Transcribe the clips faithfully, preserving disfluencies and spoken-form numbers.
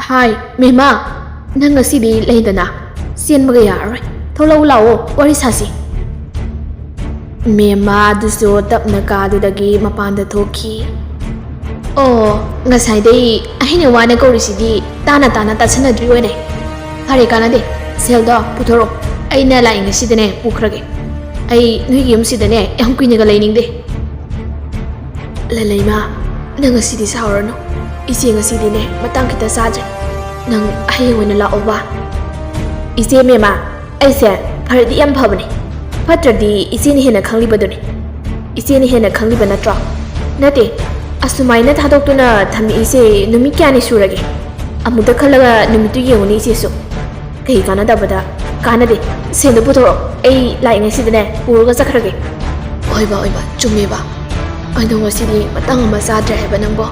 ꯍꯥꯏ, ꯃꯦꯃꯥ, ꯅꯪ ꯉꯁꯤꯗꯤ ꯂꯩꯗꯅ, ꯆꯦꯟꯕꯒ ꯌꯥꯔꯔꯣꯏ꯫ ꯊꯣꯛꯂꯛꯎ ꯂꯥꯛꯑꯣ, ꯋꯥꯔꯤ ꯁꯥꯁꯤ꯫ ꯃꯦꯃꯥ ꯑꯗꯨꯁꯨ ꯇꯞꯅ ꯀꯥꯗꯨꯗꯒꯤ ꯃꯄꯥꯟꯗ ꯊꯣꯛꯈꯤ꯫ ꯑꯣ, ꯉꯁꯥꯏꯗꯩ ꯑꯩꯅ ꯋꯥꯅ ꯀꯧꯔꯤꯁꯤꯗꯤ ꯇꯥꯅ ꯇꯥꯅ ꯇꯥꯁꯟꯅꯗ꯭ꯔꯤ ꯑꯣꯏꯔꯦ꯫ ꯐꯔꯦ, ꯀꯥꯟꯅꯗꯦ꯫ ꯁꯦꯜꯗꯣ ꯄꯨꯊꯣꯔꯛꯑꯣ꯫ ꯑꯩꯅ ꯂꯥꯛꯏꯉꯩꯁꯤꯗꯅꯦ ꯄꯨꯈ꯭ꯔꯒꯦ꯫ ꯑꯩ ꯅꯣꯏꯒꯤ ꯌꯨꯝꯁꯤꯗꯅꯦ ꯌꯥꯝ ꯀꯨꯏꯅꯒ ꯂꯩꯅꯤꯡꯗꯦ꯫ ꯂꯂꯩꯃ, ꯅꯪ ꯉꯁꯤꯗꯤ ꯁꯥꯎꯔꯅꯨ꯫ ꯏꯆꯦ ꯉꯁꯤꯗꯤꯅꯦ ꯃꯇꯥꯡ ꯈꯤꯇ ꯆꯥꯗ꯭ꯔꯦ꯫ ꯅꯪ ꯍꯌꯦꯡ ꯑꯣꯏꯅ ꯂꯥꯛꯑꯣꯕ꯫ ꯏꯆꯦ ꯃꯦꯃꯥ, ꯑꯩꯁꯦ ꯐꯔꯗꯤ ꯌꯥꯝ ꯐꯕꯅꯦ꯫ ꯐꯠꯇ꯭ꯔꯗꯤ ꯏꯆꯦꯅ ꯍꯦꯟꯅ ꯈꯪꯂꯤꯕꯗꯨꯅꯤ꯫ ꯏꯆꯦꯅ ꯍꯦꯟꯅ ꯈꯪꯂꯤꯕ ꯅꯠꯇ꯭ꯔꯣ? ꯅꯠꯇꯦ, ꯑꯁꯨꯃꯥꯏꯅ ꯊꯥꯗꯣꯛꯇꯨꯅ ꯊꯝꯃꯛꯏꯁꯦ ꯅꯨꯃꯤꯠ ꯀꯌꯥꯅꯤ ꯁꯨꯔꯒꯦ? ꯑꯃꯨꯛꯇ ꯈꯜꯂꯒ ꯅꯨꯃꯤꯠꯇꯨ ꯌꯦꯡꯉꯨꯅꯦ ꯏꯆꯦꯁꯨ꯫ ꯀꯩ ꯀꯥꯟꯅꯗꯕꯗ? ꯀꯥꯟꯅꯗꯦ꯫ ꯁꯦꯜꯗꯣ ꯄꯨꯊꯣꯔꯛꯑꯣ꯫ ꯑꯩ ꯂꯥꯛꯏꯉꯩꯁꯤꯗꯅꯦ ꯄꯨꯔꯒ ꯆꯠꯈ꯭ꯔꯒꯦ꯫ ꯍꯣꯏꯕ, ꯍꯣꯏꯕ, ꯆꯨꯝꯃꯦꯕ꯫ ꯑꯗꯣ ꯉꯁꯤꯗꯤ ꯃꯇꯥꯡ ꯑꯃ ꯆꯥꯗ꯭ꯔꯦ ꯍꯥꯏꯕ ꯅꯪꯕꯣ꯫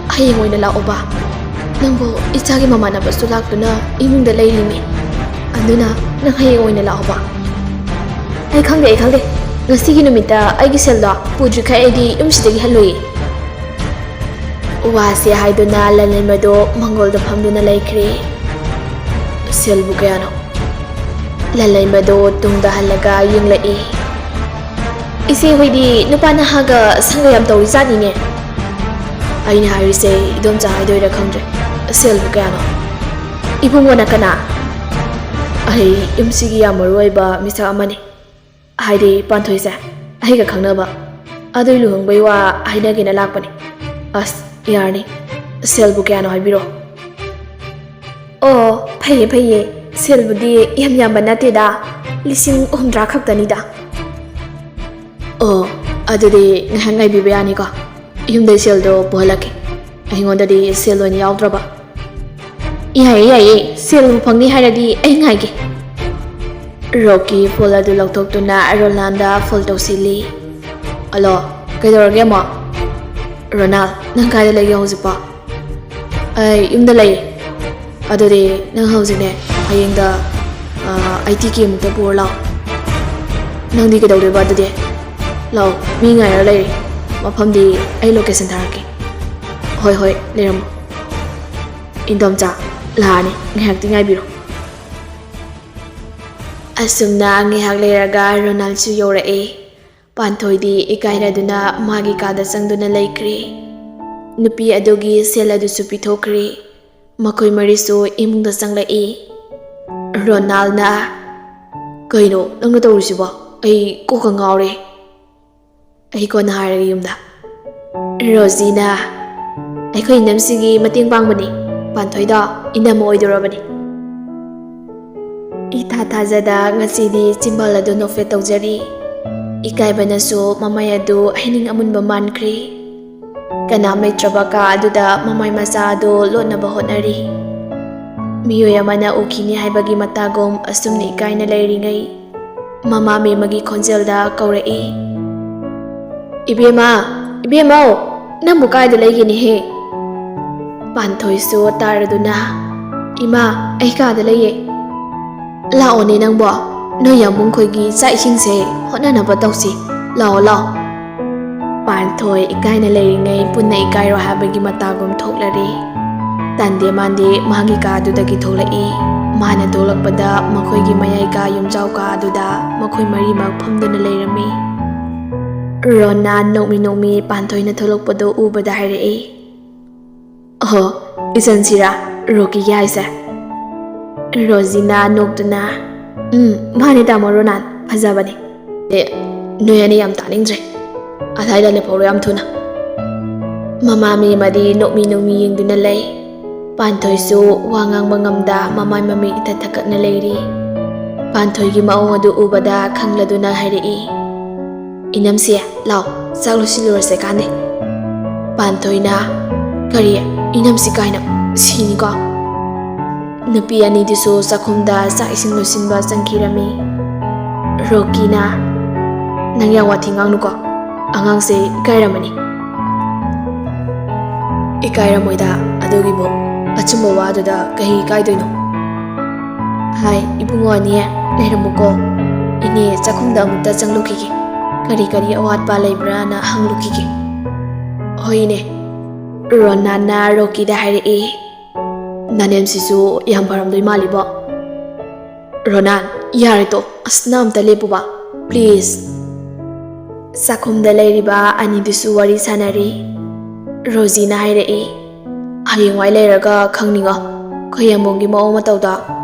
ꯍꯌꯦꯡ ꯑꯣꯏꯅ ꯂꯥꯛꯑꯣꯕ꯫ ꯅꯪꯕꯨ ꯏꯆꯥꯒꯤ ꯃꯃꯥꯟꯅꯕꯁꯨ ꯂꯥꯛꯇꯨꯅ ꯏꯃꯨꯡꯗ ꯂꯩꯔꯤꯃꯤ꯫ ꯑꯗꯨꯅ ꯅꯪ ꯍꯌꯦꯡ ꯑꯣꯏꯅ ꯂꯥꯛꯑꯣꯕ꯫ ꯑꯩ ꯈꯪꯗꯦ, ꯑꯩ ꯈꯪꯗꯦ꯫ ꯉꯁꯤꯒꯤ ꯅꯨꯃꯤꯠꯇ ꯑꯩꯒꯤ ꯁꯦꯜꯗꯣ ꯄꯨꯗ꯭ꯔꯤꯈꯩ ꯑꯩꯗꯤ ꯌꯨꯝꯁꯤꯗꯒꯤ ꯍꯜꯂꯣꯏꯌꯦ꯫ ꯋꯥꯁꯦ ꯍꯥꯏꯗꯨꯅ ꯂꯂꯩꯃꯗꯣ ꯃꯪꯒꯣꯜꯗ ꯐꯝꯗꯨꯅ ꯂꯩꯈ꯭ꯔꯦ꯫ ꯁꯦꯜꯕꯨ ꯀꯌꯥꯅꯣ? ꯂꯂꯩꯃꯗꯣ ꯇꯨꯡꯗ ꯍꯜꯂꯒ ꯌꯦꯡꯂꯛꯏ꯫ ꯏꯆꯦ ꯍꯣꯏꯗꯤ ꯅꯨꯄꯥ ꯅꯍꯥꯒ ꯁꯪꯒ ꯌꯥꯝ ꯇꯧꯔꯤꯖꯥꯠꯅꯤꯅꯦ꯫ ꯑꯩꯅ ꯍꯥꯏꯔꯤꯁꯦ ꯏꯗꯣꯝꯆꯥ ꯍꯥꯏꯗꯣꯏꯔꯥ ꯈꯪꯗ꯭ꯔꯦ꯫ ꯁꯦꯜꯕꯨ ꯀꯌꯥꯅꯣ? ꯏꯕꯨꯡꯉꯣꯅ ꯀꯅꯥ? ꯑꯩ ꯌꯨꯝꯁꯤꯒꯤ ꯌꯥꯝ ꯃꯔꯨ ꯑꯣꯏꯕ ꯃꯤꯁꯛ ꯑꯃꯅꯤ꯫ ꯍꯥꯏꯗꯤ ꯄꯥꯟꯊꯣꯏꯁꯦ ꯑꯩꯒ ꯈꯪꯅꯕ꯫ ꯑꯗꯨꯏ ꯂꯨꯍꯣꯡꯕꯩ ꯋꯥ ꯍꯥꯏꯅꯒꯦꯅ ꯂꯥꯛꯄꯅꯦ꯫ ꯑꯁ, ꯌꯥꯔꯅꯤ꯫ ꯁꯦꯜꯕꯨ ꯀꯌꯥꯅꯣ ꯍꯥꯏꯕꯤꯔꯣ꯫ ꯑꯣ, ꯐꯩꯌꯦ, ꯐꯩꯌꯦ꯫ ꯁꯦꯜꯕꯨꯗꯤ ꯌꯥꯝ ꯌꯥꯝꯕ ꯅꯠꯇꯦꯗ꯫ ꯂꯤꯁꯤꯡ ꯍꯨꯝꯗ꯭ꯔꯥ ꯈꯛꯇꯅꯤꯗ꯫ ꯑꯣ, ꯑꯗꯨꯗꯤ ꯉꯥꯏꯍꯥꯛ ꯉꯥꯏꯕꯤꯕ ꯌꯥꯅꯤꯀꯣ? ꯌꯨꯝꯗꯩ ꯁꯦꯜꯗꯣ ꯄꯨꯍꯜꯂꯛꯀꯦ꯫ ꯑꯩꯉꯣꯟꯗꯗꯤ ꯁꯦꯜ ꯑꯣꯏꯅ ꯌꯥꯎꯗ꯭ꯔꯕ꯫ ꯌꯥꯏꯌꯦ, ꯌꯥꯏꯌꯦ꯫ ꯁꯦꯜꯕꯨ ꯐꯪꯅꯤ ꯍꯥꯏꯔꯗꯤ ꯑꯩ ꯉꯥꯏꯒꯦ꯫ ꯔꯣꯀꯤ ꯐꯣꯟ ꯑꯗꯨ ꯂꯧꯊꯣꯛꯇꯨꯅ ꯔꯣꯅꯥꯜꯗ ꯐꯣꯟ ꯇꯧꯁꯤꯜꯂꯤ꯫ ꯍꯜꯂꯣ, ꯀꯩꯗꯧꯔꯒꯦ ꯑꯃꯨꯛ? ꯔꯣꯅꯥꯜ, ꯅꯪ ꯀꯥꯏꯗ ꯂꯩꯒꯦ ꯍꯧꯖꯤꯛꯄꯣ? ꯑꯩ ꯌꯨꯝꯗ ꯂꯩ꯫ ꯑꯗꯨꯗꯤ ꯅꯪ ꯍꯧꯖꯤꯛꯅꯦ, ꯍꯌꯦꯡꯗ, ꯑ, ꯑꯩꯠꯇꯤ ꯀꯦ ꯃꯨꯛꯇ ꯄꯨꯔ ꯂꯥꯛꯑꯣ꯫ ꯅꯪꯗꯤ ꯀꯩꯗꯧꯗꯣꯏꯕ ꯑꯗꯨꯗꯤ? ꯂꯥꯛꯑꯣ, ꯃꯤ ꯉꯥꯏꯔ ꯂꯩꯔꯦ꯫ ꯃꯐꯝꯗꯤ ꯑꯩ ꯂꯣꯀꯦꯁꯟ ꯊꯥꯔꯛꯀꯦ꯫ ꯍꯣꯏ, ꯍꯣꯏ, ꯂꯩꯔꯝꯃꯣ꯫ "ꯏꯟꯗꯣꯝꯆꯥ, ꯂꯥꯛꯑꯅꯤ, ꯉꯥꯏꯍꯥꯛꯇꯤ ꯉꯥꯏꯕꯤꯔꯣ꯫" ꯑꯁꯨꯝꯅ ꯉꯥꯏꯍꯥꯛ ꯂꯩꯔꯒ ꯔꯣꯅꯥꯜꯁꯨ ꯌꯧꯔꯛꯑꯦ꯫ ꯄꯥꯟꯊꯣꯏꯗꯤ ꯏꯀꯥꯏꯔꯗꯨꯅ ꯃꯥꯒꯤ ꯀꯥꯗ ꯆꯪꯗꯨꯅ ꯂꯩꯈ꯭ꯔꯦ꯫ ꯅꯨꯄꯤ ꯑꯗꯨꯒꯤ ꯁꯦꯜ ꯑꯗꯨꯁꯨ ꯄꯤꯊꯣꯛꯈ꯭ꯔꯦ꯫ ꯃꯈꯣꯏ ꯃꯔꯤꯁꯨ ꯏꯃꯨꯡꯗ ꯆꯪꯂꯛꯏ꯫ ꯔꯣꯅꯥꯜꯅ, "ꯀꯩꯅꯣ ꯅꯪꯅ ꯇꯧꯔꯤꯁꯤꯕꯣ? ꯑꯩ ꯀꯣꯛꯀ ꯉꯥꯎꯔꯦ꯫ ꯑꯩ ꯀꯣꯟꯅ ꯍꯥꯏꯔꯒꯦ ꯌꯨꯝꯗ꯫" ꯔꯣꯖꯤꯅ, "ꯑꯩꯈꯣꯏ ꯏꯅꯝꯁꯤꯒꯤ ꯃꯇꯦꯡ ꯄꯥꯡꯕꯅꯤ꯫ ꯄꯥꯟꯊꯣꯏꯗꯣ ꯏꯅꯝꯃ ꯑꯣꯏꯗꯧꯔꯕꯅꯤ꯫" ꯏꯊꯥ ꯊꯥꯖꯗ ꯉꯁꯤꯗꯤ ꯆꯤꯝꯕꯥꯜ ꯑꯗꯨ ꯅꯣꯛꯐꯦꯠ ꯇꯧꯖꯔꯤ꯫ ꯏꯀꯥꯏꯕꯅꯁꯨ ꯃꯃꯥꯏ ꯑꯗꯨ ꯍꯩꯅꯤꯡ ꯑꯃꯨꯟꯕ ꯃꯥꯟꯈ꯭ꯔꯦ꯫ ꯀꯅꯥꯝ ꯂꯩꯇ꯭ꯔꯕ ꯀꯥ ꯑꯗꯨꯗ ꯃꯃꯥꯏ ꯃꯆꯥ ꯑꯗꯨ ꯂꯣꯠꯅꯕ ꯍꯣꯠꯅꯔꯤ꯫ ꯃꯤꯑꯣꯏ ꯑꯃꯅ ꯎꯈꯤꯅꯤ ꯍꯥꯏꯕꯒꯤ ꯃꯇꯥꯒꯨꯝ ꯑꯁꯨꯝꯅ ꯏꯀꯥꯏꯅ ꯂꯩꯔꯤꯉꯩ, ꯃꯃꯥ ꯃꯦꯝꯃꯒꯤ ꯈꯣꯟꯖꯦꯜꯗ ꯀꯧꯔꯛꯏ, "ꯏꯕꯦꯝꯃ, ꯏꯕꯦꯝꯃꯧ, ꯅꯪꯕꯨ ꯀꯥꯏꯗ ꯂꯩꯒꯦꯅꯦꯍꯦ?" ꯄꯥꯟꯊꯣꯏꯁꯨ ꯇꯥꯔꯗꯨꯅ, "ꯏꯃꯥ, ꯑꯩ ꯀꯥꯗ ꯂꯩꯌꯦ꯫" "ꯂꯥꯛꯑꯣꯅꯦ ꯅꯪꯕꯣ, ꯅꯣꯏ ꯌꯥꯝꯕꯨꯡ ꯈꯣꯏꯒꯤ ꯆꯥꯛ ꯏꯁꯤꯡꯁꯦ ꯍꯣꯠꯅꯅꯕ ꯇꯧꯁꯤ꯫ ꯂꯥꯛꯑꯣ, ꯂꯥꯛꯑꯣ꯫" ꯄꯥꯟꯊꯣꯏ ꯏꯀꯥꯏꯅ ꯂꯩꯔꯤꯉꯩ ꯄꯨꯟꯅ ꯏꯀꯥꯏꯔꯣ ꯍꯥꯏꯕꯒꯤ ꯃꯇꯥꯒꯨꯝ ꯊꯣꯛꯂꯔꯦ꯫ ꯇꯟꯗꯦ ꯃꯥꯟꯗꯦ ꯃꯥꯒꯤ ꯀꯥꯗꯨꯗꯒꯤ ꯊꯣꯛꯂꯛꯏ꯫ ꯃꯥꯅ ꯊꯣꯛꯂꯛꯄꯗ ꯃꯈꯣꯏꯒꯤ ꯃꯌꯥꯏ ꯀꯥ ꯌꯨꯝꯖꯥꯎ ꯀꯥ ꯑꯗꯨꯗ ꯃꯈꯣꯏ ꯃꯔꯤꯃꯛ ꯐꯝꯗꯨꯅ ꯂꯩꯔꯝꯃꯤ꯫ ꯔꯣꯅꯥ ꯅꯣꯛꯃꯤ ꯅꯣꯛꯃꯤ ꯄꯥꯟꯊꯣꯏꯅ ꯊꯣꯛꯂꯛꯄꯗꯨ ꯎꯕꯗ ꯍꯥꯏꯔꯛꯏ, "ꯑꯍꯣ, ꯏꯆꯟꯁꯤꯔꯥ ꯔꯣꯀꯤꯒꯤ ꯍꯥꯏꯁꯦ?" ꯔꯣꯖꯤꯅ ꯅꯣꯛꯇꯨꯅ, "ꯎꯝ, ꯃꯥꯅꯦ ꯇꯥꯃꯣ ꯔꯣꯅꯥꯟ, ꯐꯖꯕꯅꯦ꯫" "ꯑꯦ, ꯅꯣꯏ ꯑꯅꯤ ꯌꯥꯝ ꯇꯥꯅꯤꯡꯗ꯭ꯔꯦ꯫ ꯑꯁ꯭ꯋꯥꯏꯗ ꯂꯦꯞꯍꯧꯔꯣ ꯌꯥꯝ ꯊꯨꯅ꯫" ꯃꯃꯥ ꯃꯦꯝꯃꯗꯤ ꯅꯣꯛꯃꯤ ꯅꯣꯛꯃꯤ ꯌꯦꯡꯗꯨꯅ ꯂꯩ꯫ ꯄꯥꯟꯊꯣꯏꯁꯨ ꯋꯥ ꯉꯥꯡꯕ ꯉꯝꯗ ꯃꯃꯥꯏ ꯃꯃꯤꯠ ꯏꯊꯛ ꯊꯛꯀꯠꯅ ꯂꯩꯔꯤ꯫ ꯄꯥꯟꯊꯣꯏꯒꯤ ꯃꯑꯣꯡ ꯑꯗꯨ ꯎꯕꯗ ꯈꯪꯂꯗꯨꯅ ꯍꯥꯏꯔꯛꯏ, "ꯏꯅꯝꯁꯦ, ꯂꯥꯎ, ꯆꯥꯛ ꯂꯣꯏꯁꯤꯜꯂꯨꯔꯁꯦ ꯀꯥꯟꯗꯦ꯫" ꯄꯥꯟꯊꯣꯏꯅ, "ꯀꯔꯤ? ꯏꯅꯝꯁꯤ ꯀꯥꯏꯅ? ꯁꯤꯅꯤꯀꯣ!" ꯅꯨꯄꯤ ꯑꯅꯤꯗꯨꯁꯨ ꯆꯥꯛꯈꯨꯝꯗ ꯆꯥꯛ ꯏꯁꯤꯡ ꯂꯣꯏꯁꯤꯟꯕ ꯆꯪꯈꯤꯔꯝꯃꯤ꯫ ꯔꯣꯀꯤꯅ, "ꯅꯪ ꯌꯥꯝ ꯋꯥꯊꯤ ꯉꯥꯡꯅꯨꯀꯣ, ꯑꯉꯥꯡꯁꯦ ꯏꯀꯥꯏꯔꯝꯃꯅꯤ꯫" "ꯏꯀꯥꯏꯔꯝꯃꯣꯏꯗ, ꯑꯗꯨꯒꯤꯕꯨ ꯑꯆꯨꯝꯕ ꯋꯥꯗꯨꯗ ꯀꯩ ꯏꯀꯥꯏꯗꯣꯏꯅꯣ?" "ꯍꯥꯏ, ꯏꯕꯨꯡꯉꯣ ꯑꯅꯤ, ꯂꯩꯔꯝꯃꯨꯀꯣ꯫ ꯏꯅꯦ ꯆꯥꯛꯈꯨꯝꯗ ꯑꯃꯨꯛꯇ ꯆꯪꯂꯨꯈꯤꯒꯦ꯫ ꯀꯔꯤ ꯀꯔꯤ ꯑꯋꯥꯠꯄ ꯂꯩꯕ꯭ꯔꯥꯅ ꯍꯪꯂꯨꯈꯤꯒꯦ꯫" "ꯍꯣꯏ, ꯏꯅꯦ꯫" ꯔꯣꯅꯥꯅ ꯔꯣꯀꯤꯗ ꯍꯥꯏꯔꯛꯏ, ꯅꯅꯦꯝꯁꯤꯁꯨ ꯌꯥꯝ ꯐꯔꯝꯗꯣꯏ ꯃꯥꯜꯂꯤꯕꯣ꯫ ꯔꯣꯅꯥꯟ, ꯌꯥꯔꯦ ꯇꯣ, ꯑꯁ, ꯅꯪ ꯑꯝꯇ ꯂꯦꯞꯄꯨꯕ, please꯫ ꯆꯥꯛꯈꯨꯝꯗ ꯂꯩꯔꯤꯕ ꯑꯅꯤꯗꯨꯁꯨ ꯋꯥꯔꯤ ꯁꯥꯟꯅꯔꯤ꯫ ꯔꯣꯖꯤꯅ ꯍꯥꯏꯔꯛꯏ, "ꯍꯌꯦꯡꯋꯥꯏ ꯂꯩꯔꯒ ꯈꯪꯅꯤꯡꯉꯣ, ꯑꯩꯈꯣꯏ ꯌꯥꯝꯕꯨꯡꯒꯤ ꯃꯑꯣꯡ ꯃꯇꯧꯗꯣ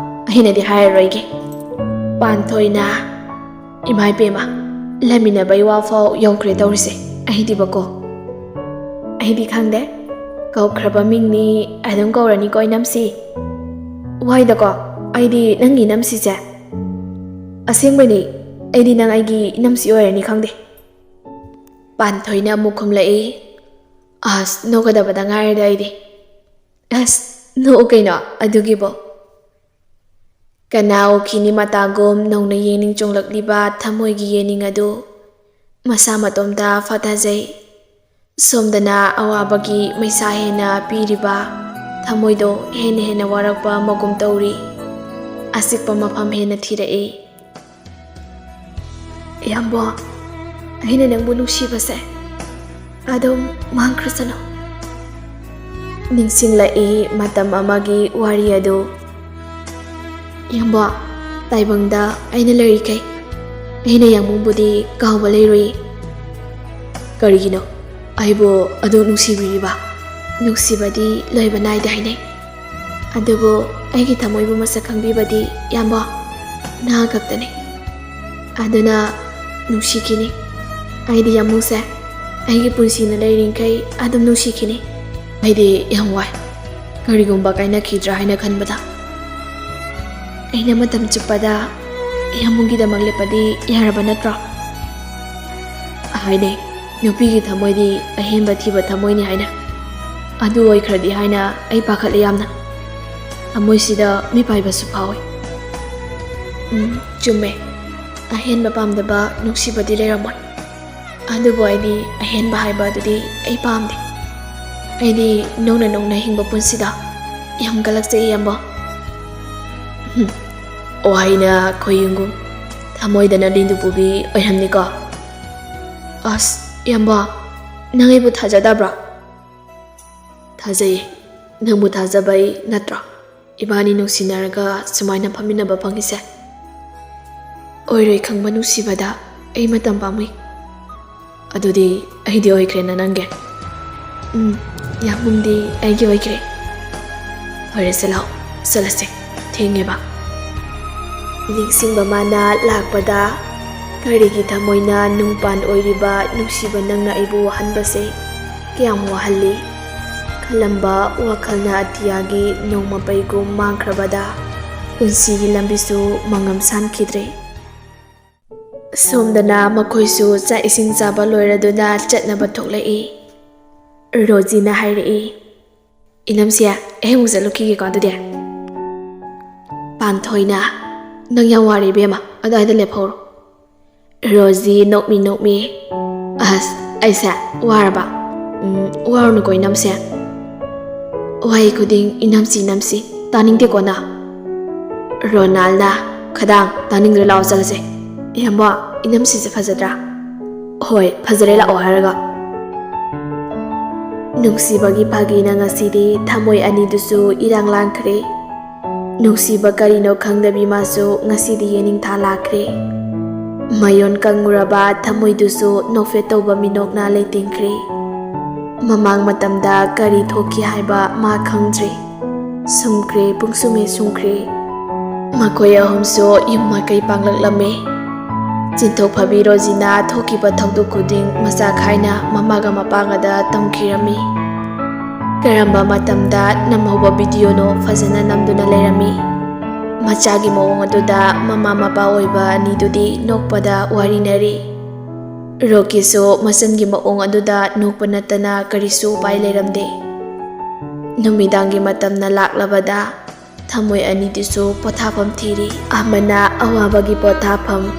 ꯑꯩꯅꯗꯤ ꯍꯥꯏꯔꯔꯣꯏꯒꯦ꯫" ꯄꯥꯟꯊꯣꯏꯅ, "ꯏꯃꯥ ꯏꯄꯦꯝꯃ, ꯂꯩꯃꯤꯟꯅꯕꯩ ꯋꯥꯐꯥꯎ ꯌꯧꯈ꯭ꯔꯦ ꯇꯧꯔꯤꯁꯦ꯫ ꯑꯩꯗꯤꯕꯀꯣ, ꯑꯩꯗꯤ ꯈꯪꯗꯦ, ꯀꯧꯈ꯭ꯔꯕ ꯃꯤꯡꯅꯤ ꯑꯗꯨꯝ ꯀꯧꯔꯅꯤꯀꯣ, ꯏꯅꯝꯁꯤ꯫" "ꯋꯥꯏꯗꯀꯣ, ꯑꯩꯗꯤ ꯅꯪꯒꯤ ꯏꯅꯝꯁꯤꯁꯦ꯫ ꯑꯁꯦꯡꯕꯅꯤ, ꯑꯩꯗꯤ ꯅꯪ ꯑꯩꯒꯤ ꯏꯅꯝꯁꯤ ꯑꯣꯏꯔꯅꯤ ꯈꯪꯗꯦ꯫" ꯄꯥꯟꯊꯣꯏꯅ ꯑꯃꯨꯛ ꯈꯨꯝꯂꯛꯏ, "ꯑꯁ, ꯅꯣꯛꯀꯗꯕꯗ ꯉꯥꯏꯔꯦꯗ ꯑꯩꯗꯤ꯫" "ꯑꯁ, ꯅꯣꯛꯎ ꯀꯩꯅꯣ ꯑꯗꯨꯒꯤꯕꯣ꯫ ꯀꯅꯥ ꯎꯈꯤꯅꯤ ꯃꯇꯥꯒꯨꯝ ꯅꯧꯅ ꯌꯦꯡꯅꯤꯡ ꯆꯣꯡꯂꯛꯂꯤꯕ ꯊꯃꯣꯏꯒꯤ ꯌꯦꯡꯅꯤꯡ ꯑꯗꯨ ꯃꯁꯥ ꯃꯇꯣꯝꯇ ꯐꯥꯊꯖꯩ꯫ ꯁꯣꯝꯗꯅ ꯑꯋꯥꯕꯒꯤ ꯃꯩꯁꯥ ꯍꯦꯟꯅ ꯄꯤꯔꯤꯕ ꯊꯃꯣꯏꯗꯣ ꯍꯦꯟꯅ ꯍꯦꯟꯅ ꯋꯥꯔꯛꯄ ꯑꯃꯒꯨꯝ ꯇꯧꯔꯤ꯫ ꯑꯆꯤꯛꯄ ꯃꯐꯝ ꯍꯦꯟꯅ ꯊꯤꯔꯛꯏ꯫ "ꯏꯌꯥꯝꯕꯣ, ꯑꯩꯅ ꯅꯪꯕꯨ ꯅꯨꯡꯁꯤꯕꯁꯦ ꯑꯗꯨꯝ ꯃꯥꯡꯈ꯭ꯔꯁꯅꯨ꯫" ꯅꯤꯡꯁꯤꯡꯂꯛꯏ ꯃꯇꯝ ꯑꯃꯒꯤ ꯋꯥꯔꯤ ꯑꯗꯨ꯫ "ꯏꯌꯥꯝꯕꯣ, ꯇꯥꯏꯕꯪꯗ ꯑꯩꯅ ꯂꯩꯔꯤꯈꯩ ꯑꯩꯅ ꯌꯥꯝꯕꯨꯡꯕꯨꯗꯤ ꯀꯥꯎꯕ ꯂꯩꯔꯣꯏ꯫" "ꯀꯔꯤꯒꯤꯅꯣ ꯑꯩꯕꯨ ꯑꯗꯨ ꯅꯨꯡꯁꯤꯕꯤꯔꯤꯕ? ꯅꯨꯡꯁꯤꯕꯗꯤ ꯂꯣꯏꯕ ꯅꯥꯏꯗꯦ ꯍꯥꯏꯅꯩ꯫ ꯑꯗꯨꯕꯨ ꯑꯩꯒꯤ ꯊꯃꯣꯏꯕꯨ ꯃꯁꯛ ꯈꯪꯕꯤꯕꯗꯤ, ꯏꯌꯥꯝꯕ, ꯅꯍꯥꯛ ꯈꯛꯇꯅꯤ꯫ ꯑꯗꯨꯅ ꯅꯨꯡꯁꯤꯈꯤꯅꯤ꯫ ꯑꯩꯗꯤ ꯌꯥꯝꯕꯨꯡꯁꯦ ꯑꯩꯒꯤ ꯄꯨꯟꯁꯤꯅ ꯂꯩꯔꯤꯡꯈꯩ ꯑꯗꯨꯝ ꯅꯨꯡꯁꯤꯈꯤꯅꯤ꯫" "ꯑꯩꯗꯤ ꯌꯥꯝ ꯋꯥꯏ, ꯀꯔꯤꯒꯨꯝꯕ ꯀꯥꯏꯅꯈꯤꯗ꯭ꯔꯥ ꯍꯥꯏꯅ ꯈꯟꯕꯗ꯫ ꯑꯩꯅ ꯃꯇꯝ ꯆꯨꯞꯄꯗ ꯌꯥꯝꯕꯨꯡꯒꯤꯗꯃꯛ ꯂꯦꯞꯄꯗꯤ ꯌꯥꯔꯕ ꯅꯠꯇ꯭ꯔꯣ? ꯍꯥꯏꯅꯩ, ꯅꯨꯄꯤꯒꯤ ꯊꯃꯣꯏꯗꯤ ꯑꯍꯦꯟꯕ ꯊꯤꯕ ꯊꯃꯣꯏꯅꯤ ꯍꯥꯏꯅ꯫ ꯑꯗꯨ ꯑꯣꯏꯈ꯭ꯔꯗꯤ ꯍꯥꯏꯅ ꯑꯩ ꯄꯥꯈꯠꯂꯦ ꯌꯥꯝꯅ꯫ ꯊꯃꯣꯏꯁꯤꯗ ꯃꯤꯄꯥꯏꯕꯁꯨ ꯐꯥꯎꯏ꯫" "ꯎꯝ, ꯆꯨꯝꯃꯦ꯫ ꯑꯍꯦꯟꯕ ꯄꯥꯝꯗꯕ ꯅꯨꯡꯁꯤꯕꯗꯤ ꯂꯩꯔꯝꯃꯣꯏ꯫ ꯑꯗꯨꯕꯨ ꯑꯩꯗꯤ ꯑꯍꯦꯟꯕ ꯍꯥꯏꯕ ꯑꯗꯨꯗꯤ ꯑꯩ ꯄꯥꯝꯗꯦ꯫ ꯑꯩꯗꯤ ꯅꯧꯅ ꯅꯧꯅ ꯍꯤꯡꯕ ꯄꯨꯟꯁꯤꯗ ꯌꯥꯝ ꯀꯜꯂꯛꯆꯩ, ꯏꯌꯥꯝꯕ꯫" ꯍꯨꯝ, ꯋꯥꯍꯩꯅ ꯈꯣꯏꯌꯨꯡꯒꯨꯝ, ꯊꯃꯣꯏꯗꯅ ꯂꯤꯟꯗꯨ ꯄꯨꯕꯤ ꯑꯣꯏꯔꯝꯅꯤꯀꯣ꯫ "ꯑꯁ, ꯏꯌꯥꯝꯕ, ꯅꯪ ꯑꯩꯕꯨ ꯊꯥꯖꯗꯕ꯭ꯔꯥ?" "ꯊꯥꯖꯩꯌꯦ꯫ ꯅꯪꯕꯨ ꯊꯥꯖꯕꯩ ꯅꯠꯇ꯭ꯔꯣ ꯏꯕꯥꯅꯤ ꯅꯨꯡꯁꯤꯅꯔꯒ ꯁꯨꯃꯥꯏꯅ ꯐꯝꯃꯤꯟꯅꯕ ꯐꯪꯉꯤꯁꯦ? ꯑꯣꯏꯔꯣꯏ ꯈꯪꯕ ꯅꯨꯡꯁꯤꯕꯗ ꯑꯩ ꯃꯇꯝ ꯄꯥꯝꯃꯨꯏ꯫ ꯑꯗꯨꯗꯤ ꯑꯩꯗꯤ ꯑꯣꯏꯈ꯭ꯔꯦꯅ ꯅꯪꯒꯤ? ꯎꯝ, ꯌꯥꯝꯕꯨꯡꯗꯤ ꯑꯩꯒꯤ ꯑꯣꯏꯈ꯭ꯔꯦ꯫ ꯐꯔꯦꯁꯦ, ꯂꯥꯛꯑꯣ, ꯆꯠꯂꯁꯦ, ꯊꯦꯡꯉꯦꯕ꯫ ꯅꯤꯡꯁꯤꯡꯕ ꯃꯥꯅ ꯂꯥꯛꯄꯗ, ꯀꯔꯤꯒꯤ ꯊꯃꯣꯏꯅ ꯅꯨꯡꯄꯥꯟ ꯑꯣꯏꯔꯤꯕ ꯅꯨꯡꯁꯤꯕ ꯅꯪꯅ ꯑꯩꯕꯨ ꯋꯥꯍꯟꯕꯁꯦ ꯀꯌꯥꯝ ꯋꯥꯍꯜꯂꯤ? ꯈꯜꯂꯝꯕ ꯋꯥꯈꯜꯅ ꯑꯇꯤꯌꯥꯒꯤ ꯅꯣꯡꯃ ꯄꯩꯒꯨꯝ ꯃꯥꯡꯈ꯭ꯔꯕꯗ, ꯄꯨꯟꯁꯤꯒꯤ ꯂꯝꯕꯤꯁꯨ ꯃꯉꯝ ꯁꯥꯟꯈꯤꯗ꯭ꯔꯦ꯫ ꯁꯣꯝꯗꯅ ꯃꯈꯣꯏꯁꯨ ꯆꯥꯛ ꯏꯁꯤꯡ ꯆꯥꯕ ꯂꯣꯏꯔꯗꯨꯅ ꯆꯠꯅꯕ ꯊꯣꯛꯂꯛꯏ꯫ ꯔꯣꯖꯤꯅ ꯍꯥꯏꯔꯛꯏ, "ꯏꯅꯝꯁꯦ, ꯑꯩ ꯑꯃꯨꯛ ꯆꯠꯂꯨꯈꯤꯒꯦꯀꯣ ꯑꯗꯨꯗꯤ꯫" ꯄꯥꯟꯊꯣꯏꯅ, "ꯅꯪ ꯌꯥꯝ ꯋꯥꯔꯦ ꯏꯕꯦꯝꯃ, ꯑꯗꯨꯋꯥꯏꯗ ꯂꯦꯞꯍꯧꯔꯣ꯫" ꯔꯣꯖꯤ ꯅꯣꯛꯃꯤ ꯅꯣꯛꯃꯤ, "ꯑꯁ, ꯑꯩꯁꯦ ꯋꯥꯔꯕ?" "ꯎꯝ, ꯋꯥꯔꯨꯅꯨꯀꯣ ꯏꯅꯝꯁꯦ꯫ ꯋꯥꯍꯩ ꯈꯨꯗꯤꯡ ꯏꯅꯝꯁꯤ ꯏꯅꯝꯁꯤ, ꯇꯥꯅꯤꯡꯗꯦꯀꯣ ꯅꯪ?" ꯔꯣꯅꯥꯜꯅ, "ꯈꯗꯥꯡ ꯇꯥꯅꯤꯡꯗ꯭ꯔꯦ, ꯂꯥꯛꯑꯣ ꯆꯠꯂꯁꯦ꯫" "ꯏꯌꯥꯝꯕ, ꯏꯅꯝꯁꯤꯁꯦ ꯐꯖꯗ꯭ꯔꯥ?" "ꯍꯣꯏ, ꯐꯖꯔꯦ, ꯂꯥꯛꯑꯣ ꯍꯥꯏꯔꯒ꯫" ꯅꯨꯡꯁꯤꯕꯒꯤ ꯐꯥꯒꯤꯅ ꯉꯁꯤꯗꯤ ꯊꯃꯣꯏ ꯑꯅꯤꯗꯨꯁꯨ ꯏꯔꯥꯡ ꯂꯥꯡꯈ꯭ꯔꯦ꯫ ꯅꯨꯡꯁꯤꯕ ꯀꯔꯤꯅꯣ ꯈꯪꯗꯕꯤ ꯃꯥꯁꯨ ꯉꯁꯤꯗꯤ ꯌꯦꯅꯤꯡꯊꯥ ꯂꯥꯛꯈ꯭ꯔꯦ꯫ ꯃꯌꯣꯟ ꯀꯪꯉꯨꯔꯕ ꯊꯃꯣꯏꯗꯨꯁꯨ ꯅꯣꯛꯐꯦꯠ ꯇꯧꯕ ꯃꯤꯅꯣꯛꯅ ꯂꯩꯇꯦꯡꯈ꯭ꯔꯦ꯫ ꯃꯃꯥꯡ ꯃꯇꯝꯗ ꯀꯔꯤ ꯊꯣꯛꯈꯤ ꯍꯥꯏꯕ ꯃꯥ ꯈꯪꯗ꯭ꯔꯦ꯫ ꯁꯨꯝꯈ꯭ꯔꯦ, ꯄꯨꯡꯁꯨꯝ ꯍꯦꯛ ꯁꯨꯝꯈ꯭ꯔꯦ꯫ ꯃꯈꯣꯏ ꯑꯍꯨꯝꯁꯨ ꯌꯨꯝ ꯃꯥꯏꯀꯩ ꯄꯥꯡꯂꯛꯂꯝꯃꯤ꯫ ꯆꯤꯟꯊꯣꯛ ꯐꯥꯕꯤ ꯔꯣꯖꯤꯅ ꯊꯣꯛꯈꯤꯕ ꯊꯧꯗꯣꯛ ꯈꯨꯗꯤꯡ ꯃꯆꯥ ꯈꯥꯏꯅ ꯃꯃꯥꯒ ꯃꯄꯥꯒꯗ ꯇꯝꯈꯤꯔꯝꯃꯤ꯫ ꯀꯔꯝꯕ ꯃꯇꯝꯗ ꯅꯝꯍꯧꯕ ꯚꯤꯗꯤꯑꯣꯅꯣ ꯐꯖꯅ ꯅꯝꯗꯨꯅ ꯂꯩꯔꯝꯃꯤ꯫ ꯃꯆꯥꯒꯤ ꯃꯑꯣꯡ ꯑꯗꯨꯗ ꯃꯃꯥ ꯃꯄꯥ ꯑꯣꯏꯕ ꯑꯅꯤꯗꯨꯗꯤ ꯅꯣꯛꯄꯗ ꯋꯥꯔꯤꯅꯔꯤ꯫ ꯔꯣꯀꯤꯁꯨ ꯃꯆꯟꯒꯤ ꯃꯑꯣꯡ ꯑꯗꯨꯗ ꯅꯣꯛꯄ ꯅꯠꯇꯅ ꯀꯔꯤꯁꯨ ꯎꯄꯥꯏ ꯂꯩꯔꯝꯗꯦ꯫ ꯅꯨꯃꯤꯗꯥꯡꯒꯤ ꯃꯇꯝꯅ ꯂꯥꯛꯂꯕꯗ ꯊꯃꯣꯏ ꯑꯅꯤꯗꯨꯁꯨ ꯄꯣꯊꯥꯐꯝ ꯊꯤꯔꯤ꯫ ꯑꯃꯅ ꯑꯋꯥꯕꯒꯤ ꯄꯣꯊꯥꯐꯝ,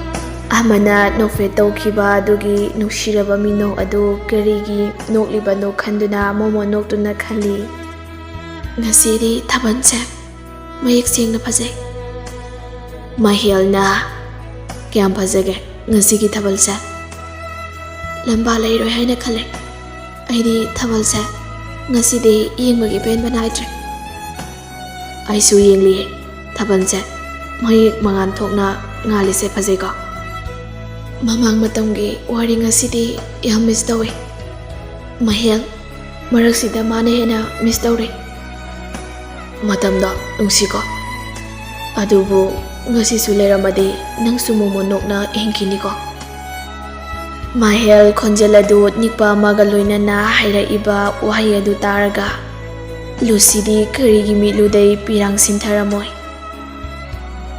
ꯑꯃꯅ ꯅꯣꯛꯐꯦꯠ ꯇꯧꯈꯤꯕ ꯑꯗꯨꯒꯤ ꯅꯨꯡꯁꯤꯔꯕ ꯃꯤꯅꯣꯛ ꯑꯗꯨ ꯀꯔꯤꯒꯤ ꯅꯣꯛꯂꯤꯕꯅꯣ ꯈꯟꯗꯨꯅ ꯃꯣꯃꯣꯟ ꯅꯣꯛꯇꯨꯅ ꯈꯜꯂꯤ꯫ "ꯉꯁꯤꯗꯤ ꯊꯥꯕꯜꯁꯦ ꯃꯌꯦꯛ ꯁꯦꯡꯅ ꯐꯖꯩ꯫" ꯃꯍꯦꯜꯅ, "ꯀꯌꯥꯝ ꯐꯖꯒꯦ ꯉꯁꯤꯒꯤ ꯊꯥꯕꯜꯁꯦ?" "ꯂꯝꯕꯥ ꯂꯩꯔꯣꯏ ꯍꯥꯏꯅ ꯈꯜꯂꯦ꯫ ꯑꯩꯗꯤ ꯊꯥꯕꯜꯁꯦ ꯉꯁꯤꯗꯤ ꯌꯦꯡꯕꯒꯤ ꯄꯦꯟꯕ ꯅꯥꯏꯗ꯭ꯔꯦ꯫ ꯑꯩꯁꯨ ꯌꯦꯡꯂꯤꯌꯦ꯫ ꯊꯥꯕꯜꯁꯦ ꯃꯌꯦꯛ ꯃꯉꯥꯜ ꯊꯣꯛꯅ ꯉꯥꯜꯂꯤꯁꯦ ꯐꯖꯩꯀꯣ꯫ ꯃꯃꯥꯡ ꯃꯇꯝꯒꯤ ꯋꯥꯔꯤ ꯉꯁꯤꯗꯤ ꯌꯥꯝ ꯃꯤꯁ ꯇꯧꯏ꯫ ꯃꯍꯦꯜ, ꯃꯔꯛꯁꯤꯗ ꯃꯥꯅ ꯍꯦꯟꯅ ꯃꯤꯁ ꯇꯧꯔꯦ꯫ ꯃꯇꯝꯗꯣ ꯅꯨꯡꯁꯤꯀꯣ꯫ ꯑꯗꯨꯕꯨ ꯉꯁꯤꯁꯨ ꯂꯩꯔꯝꯃꯗꯤ ꯅꯪꯁꯨ ꯃꯣꯃꯣꯟ ꯅꯣꯛꯅ ꯍꯤꯡꯈꯤꯅꯤꯀꯣ꯫ ꯃꯍꯦꯜ ꯈꯣꯟꯖꯦꯜ ꯑꯗꯨ ꯅꯤꯛꯄ ꯑꯃꯒ ꯂꯣꯏꯅꯅ ꯍꯥꯏꯔꯛꯏꯕ ꯋꯥꯍꯩ ꯑꯗꯨ ꯇꯥꯔꯒ ꯂꯨꯁꯤꯗꯤ ꯀꯔꯤꯒꯤ ꯃꯤꯠꯂꯨꯗꯩ ꯄꯤꯔꯥꯡ ꯁꯤꯟꯊꯔꯝꯃꯣꯏ?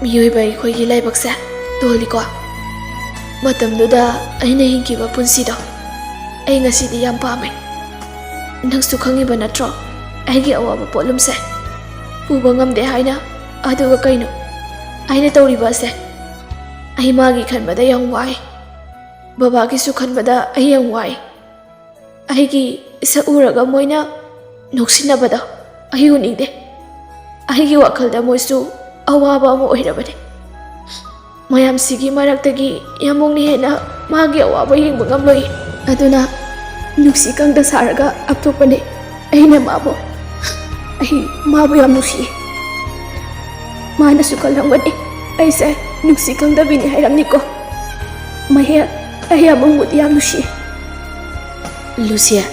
ꯃꯤꯑꯣꯏꯕ ꯑꯩꯈꯣꯏꯒꯤ ꯂꯥꯏꯕꯛꯁꯦ ꯇꯣꯜꯂꯤꯀꯣ꯫ ꯃꯇꯝꯗꯨꯗ ꯑꯩꯅ ꯍꯤꯡꯈꯤꯕ ꯄꯨꯟꯁꯤꯗꯣ ꯑꯩ ꯉꯁꯤꯗꯤ ꯌꯥꯝ ꯄꯥꯝꯃꯦ꯫ ꯅꯪꯁꯨ ꯈꯪꯉꯤꯕ ꯅꯠꯇ꯭ꯔꯣ ꯑꯩꯒꯤ ꯑꯋꯥꯕ ꯄꯣꯠꯂꯨꯝꯁꯦ? ꯄꯨꯕ ꯉꯝꯗꯦ ꯍꯥꯏꯅ꯫ ꯑꯗꯨꯒ ꯀꯩꯅꯣ ꯑꯩꯅ ꯇꯧꯔꯤꯕ ꯑꯁꯦ? ꯑꯩ ꯃꯥꯒꯤ ꯈꯟꯕꯗ ꯌꯥꯝ ꯋꯥꯏ꯫ ꯕꯕꯥꯒꯤꯁꯨ ꯈꯟꯕꯗ ꯑꯩ ꯌꯥꯝ ꯋꯥꯏ꯫ ꯑꯩꯒꯤ ꯏꯁꯛ ꯎꯔꯒ ꯃꯣꯏꯅ ꯅꯣꯛꯁꯤꯟꯅꯕꯗꯣ ꯑꯩ ꯎꯅꯤꯡꯗꯦ꯫ ꯑꯩꯒꯤ ꯋꯥꯈꯜꯗ ꯃꯣꯏꯁꯨ ꯑꯋꯥꯕ ꯑꯃ ꯑꯣꯏꯔꯕꯅꯤ꯫ ꯃꯌꯥꯝꯁꯤꯒꯤ ꯃꯔꯛꯇꯒꯤ ꯌꯥꯝꯕꯨꯡꯅ ꯍꯦꯟꯅ ꯃꯥꯒꯤ ꯑꯋꯥꯕ ꯌꯦꯡꯕ ꯉꯝꯂꯣꯏ꯫ ꯑꯗꯨꯅ ꯅꯨꯡꯁꯤ ꯀꯪꯗ ꯁꯥꯔꯒ ꯑꯇꯣꯞꯄꯅꯦ꯫ ꯑꯩꯅ ꯃꯥꯕꯨ, ꯑꯩ ꯃꯥꯕꯨ ꯌꯥꯝ ꯅꯨꯡꯁꯤꯌꯦ꯫ ꯃꯥꯅꯁꯨ ꯈꯜꯂꯝꯒꯅꯤ ꯑꯩꯁꯦ ꯅꯨꯡꯁꯤ ꯈꯪꯗꯕꯤꯅꯤ ꯍꯥꯏꯔꯝꯅꯤꯀꯣ꯫ ꯃꯍꯦꯜ, ꯑꯩ ꯌꯥꯝꯕꯨꯡꯕꯨꯗꯤ ꯌꯥꯝ ꯅꯨꯡꯁꯤꯌꯦ꯫ ꯂꯨꯁꯤꯌꯥ,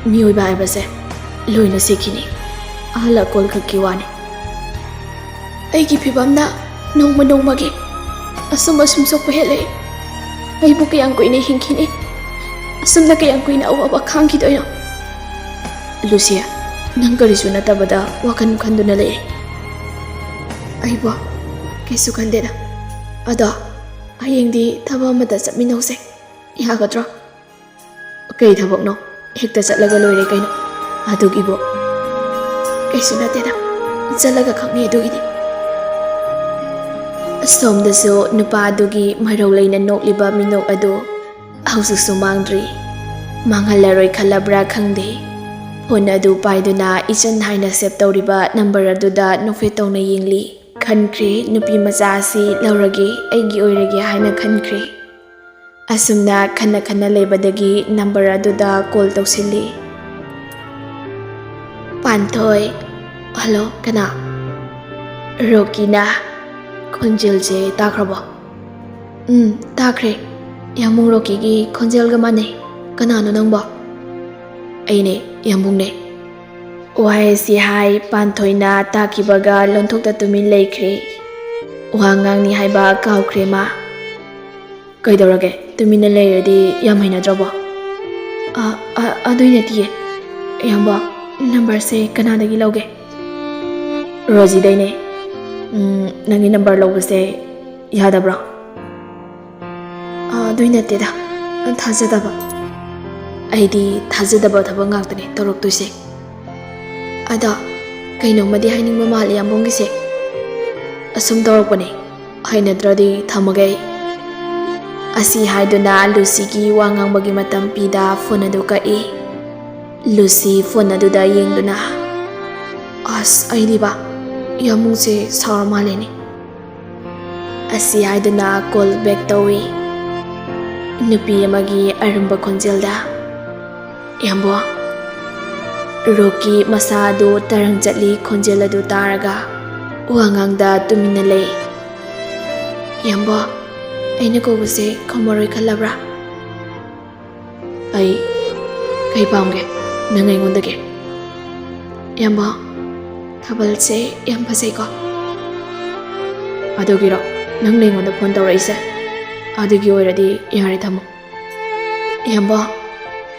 ꯃꯤꯑꯣꯏꯕ ꯍꯥꯏꯕꯁꯦ ꯂꯣꯏꯅ ꯁꯤꯈꯤꯅꯤ꯫ ꯑꯍꯜ ꯑꯀꯣꯜ ꯈꯛꯀꯤ ꯋꯥꯅꯤ꯫ ꯑꯩꯒꯤ ꯐꯤꯕꯝꯅ ꯅꯣꯡꯃ ꯅꯣꯡꯃꯒꯤ ꯑꯁꯨꯝ ꯑꯁꯨꯝ ꯁꯣꯛꯄ ꯍꯦꯜꯂꯛꯏ꯫ ꯑꯩꯕꯨ ꯀꯌꯥꯝ ꯀꯨꯏꯅ ꯍꯤꯡꯈꯤꯅꯤ? ꯑꯁꯨꯝꯅ ꯀꯌꯥꯝ ꯀꯨꯏꯅ ꯑꯋꯥꯕ ꯈꯥꯡꯈꯤꯗꯣꯏꯅꯣ? ꯂꯨꯁꯤꯌꯥ, ꯅꯪ ꯀꯔꯤꯁꯨ ꯅꯠꯇꯕꯗ ꯋꯥꯈꯜ ꯈꯟꯗꯨꯅ ꯂꯩ꯫ ꯑꯩꯕꯨ ꯀꯩꯁꯨ ꯈꯟꯗꯦꯗ꯫ ꯑꯗꯣ ꯍꯌꯦꯡꯗꯤ ꯊꯕꯛ ꯑꯃꯗ ꯆꯠꯃꯤꯟꯅꯧꯁꯦ, ꯌꯥꯒꯗ꯭ꯔꯣ? ꯀꯩ ꯊꯕꯛꯅꯣ? ꯍꯦꯛꯇ ꯆꯠꯂꯒ ꯂꯣꯏꯔꯦ ꯀꯩꯅꯣ꯫ ꯑꯗꯨꯒꯤꯕꯨ ꯀꯩꯁꯨ ꯅꯠꯇꯦꯗ, ꯆꯠꯂꯒ ꯈꯪꯅꯤ ꯑꯗꯨꯒꯤꯗꯤ꯫ ꯑꯁꯣꯝꯗꯁꯨ ꯅꯨꯄꯥ ꯑꯗꯨꯒꯤ ꯃꯔꯧ ꯂꯩꯅ ꯅꯣꯛꯂꯤꯕ ꯃꯤꯅꯣꯛ ꯑꯗꯨ ꯍꯧꯖꯤꯛꯁꯨ ꯃꯥꯡꯗ꯭ꯔꯤ꯫ ꯃꯥꯡꯍꯜꯂꯔꯣꯏ ꯈꯜꯂꯕ꯭ꯔꯥ ꯈꯪꯗꯦ, ꯐꯣꯟ ꯑꯗꯨ ꯄꯥꯏꯗꯨꯅ ꯏꯆꯟ ꯍꯥꯏꯅ ꯁꯦꯚ ꯇꯧꯔꯤꯕ ꯅꯝꯕꯔ ꯑꯗꯨꯗ ꯅꯣꯛꯐꯦꯠ ꯇꯧꯅ ꯌꯦꯡꯂꯤ꯫ ꯈꯟꯈ꯭ꯔꯦ, ꯅꯨꯄꯤ ꯃꯆꯥ ꯑꯁꯤ ꯂꯧꯔꯒꯦ, ꯑꯩꯒꯤ ꯑꯣꯏꯔꯒꯦ ꯍꯥꯏꯅ ꯈꯟꯈ꯭ꯔꯦ꯫ ꯑꯁꯨꯝꯅ ꯈꯟꯅ ꯈꯟꯅ ꯂꯩꯕꯗꯒꯤ ꯅꯝꯕꯔ ꯑꯗꯨꯗ ꯀꯣꯜ ꯇꯧꯁꯤꯜꯂꯤ꯫ ꯄꯥꯟꯊꯣꯏ꯫ ꯍꯜꯂꯣ, ꯀꯅꯥ? ꯔꯣꯀꯤꯅ꯫ ꯈꯣꯟꯖꯦꯜꯁꯦ ꯇꯥꯈ꯭ꯔꯕꯣ? ꯎꯝ, ꯇꯥꯈ꯭ꯔꯦ꯫ ꯌꯥꯝꯕꯨꯡ ꯔꯣꯀꯤꯒꯤ ꯈꯣꯟꯖꯦꯜꯒ ꯃꯥꯟꯅꯩ꯫ ꯀꯅꯥꯅꯣ ꯅꯪꯕꯣ? ꯑꯩꯅꯦ, ꯌꯥꯝꯕꯨꯡꯅꯦ꯫ ꯋꯥꯍꯩ ꯑꯁꯤ ꯍꯥꯏ ꯄꯥꯟꯊꯣꯏꯅ ꯇꯥꯈꯤꯕꯒ ꯂꯣꯟꯊꯣꯛꯇ ꯇꯨꯃꯤꯟ ꯂꯩꯈ꯭ꯔꯦ꯫ ꯋꯥ ꯉꯥꯡꯅꯤ ꯍꯥꯏꯕ ꯀꯥꯎꯈ꯭ꯔꯦ ꯃꯥ꯫ ꯀꯩꯗꯧꯔꯒꯦ? ꯇꯨꯃꯤꯟꯅ ꯂꯩꯔꯗꯤ ꯌꯥꯝ ꯍꯩꯅꯗ꯭ꯔꯕꯣ? ꯑ, ꯑ, ꯑꯗꯨꯏ ꯅꯠꯇꯤꯌꯦ꯫ ꯏꯌꯥꯝꯕ, ꯅꯝꯕꯔꯁꯦ ꯀꯅꯥꯗꯒꯤ ꯂꯧꯒꯦ? ꯔꯣꯖꯤꯗꯩꯅꯦ꯫ ꯎꯝ, ꯅꯪꯒꯤ ꯅꯝꯕꯔ ꯂꯧꯕꯁꯦ ꯌꯥꯗꯕ꯭ꯔꯣ? ꯑ, ꯑꯗꯨꯏ ꯅꯠꯇꯦꯗ, ꯊꯥꯖꯗꯕ꯫ ꯑꯩꯗꯤ ꯊꯥꯖꯗꯕ ꯊꯕꯛ ꯉꯥꯛꯇꯅꯦ ꯇꯧꯔꯛꯇꯣꯏꯁꯦ꯫ ꯑꯗꯣ ꯀꯩꯅꯣꯝꯃꯗꯤ ꯍꯥꯏꯅꯤꯡꯕ ꯃꯥꯜꯂꯦ ꯌꯥꯝꯕꯨꯡꯒꯤꯁꯦ꯫ ꯑꯁꯨꯝ ꯇꯧꯔꯛꯄꯅꯦ, ꯍꯩꯅꯗ꯭ꯔꯗꯤ ꯊꯝꯃꯒꯦ ꯑꯩ꯫ ꯑꯁꯤ ꯍꯥꯏꯗꯨꯅ ꯂꯨꯁꯤꯒꯤ ꯋꯥ ꯉꯥꯡꯕꯒꯤ ꯃꯇꯝ ꯄꯤꯗ ꯐꯣꯟ ꯑꯗꯨ ꯀꯛꯏ꯫ ꯂꯨꯁꯤ ꯐꯣꯟ ꯑꯗꯨꯗ ꯌꯦꯡꯗꯨꯅ, "ꯑꯁ, ꯑꯩꯗꯤꯕ, ꯌꯥꯝꯕꯨꯡꯁꯦ ꯁꯥꯎꯔ ꯃꯥꯜꯂꯦꯅꯦ"꯫ ꯑꯁꯤ ꯍꯥꯏꯗꯨꯅ ꯀꯣꯜ ꯕꯦꯛ ꯇꯧꯏ꯫ ꯅꯨꯄꯤ ꯑꯃꯒꯤ ꯑꯔꯨꯝꯕ ꯈꯣꯟꯖꯦꯜꯗ, "ꯏꯌꯥꯝꯕꯣ"꯫ ꯔꯣꯀꯤ ꯃꯁꯥ ꯑꯗꯨ ꯇꯔꯪ ꯆꯠꯂꯤ ꯈꯣꯟꯖꯦꯜ ꯑꯗꯨ ꯇꯥꯔꯒ ꯋꯥꯉꯥꯡꯗ ꯇꯨꯃꯤꯟꯅ ꯂꯩ꯫ "ꯏꯌꯥꯝꯕꯣ, ꯑꯩꯅ ꯀꯧꯕꯁꯦ ꯈꯨꯝꯃꯔꯣꯏ ꯈꯜꯂꯕ꯭ꯔꯥ?" "ꯑꯩ ꯀꯩ ꯄꯥꯝꯒꯦ ꯅꯪ ꯑꯩꯉꯣꯟꯗꯒꯤ?" "ꯏꯌꯥꯝꯕ, ꯊꯥꯕꯜꯁꯦ ꯌꯥꯝ ꯐꯖꯩꯀꯣ?" "ꯑꯗꯨꯒꯤꯔꯣ ꯅꯪꯅ ꯑꯩꯉꯣꯟꯗ ꯐꯣꯟ ꯇꯧꯔꯛꯏꯁꯦ? ꯑꯗꯨꯒꯤ ꯑꯣꯏꯔꯗꯤ ꯌꯥꯔꯦ, ꯊꯝꯃꯣ"꯫ "ꯏꯌꯥꯝꯕ,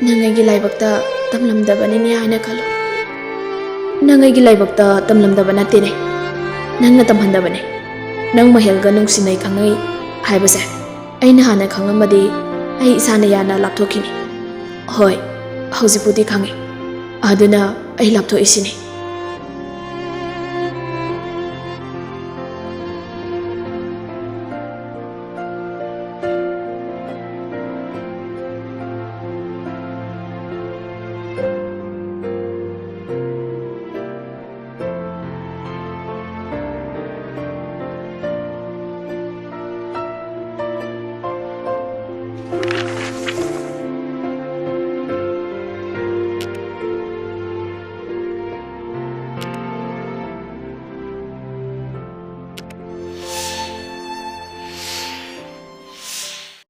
ꯅꯪ ꯑꯩꯒꯤ ꯂꯥꯏꯕꯛꯇ ꯇꯝꯂꯝꯗꯕꯅꯤꯅꯦ ꯍꯥꯏꯅ ꯈꯜꯂꯨ"꯫ "ꯅꯪ ꯑꯩꯒꯤ ꯂꯥꯏꯕꯛꯇ ꯇꯝꯂꯝꯗꯕ ꯅꯠꯇꯦꯅꯦ, ꯅꯪꯅ ꯇꯝꯍꯟꯗꯕꯅꯦ꯫ ꯅꯪ ꯃꯍꯦꯜꯒ ꯅꯨꯡꯁꯤꯅꯩ ꯈꯪꯅꯩ ꯍꯥꯏꯕꯁꯦ ꯑꯩꯅ ꯍꯥꯟꯅ ꯈꯪꯉꯝꯃꯗꯤ ꯑꯩ ꯏꯁꯥꯅ ꯌꯥꯅ ꯂꯥꯞꯊꯣꯛꯈꯤꯅꯤ꯫ ꯍꯣꯏ, ꯍꯧꯖꯤꯛꯄꯨꯗꯤ ꯈꯪꯉꯤ, ꯑꯗꯨꯅ ꯑꯩ ꯂꯥꯞꯊꯣꯛꯏꯁꯤꯅꯤ"꯫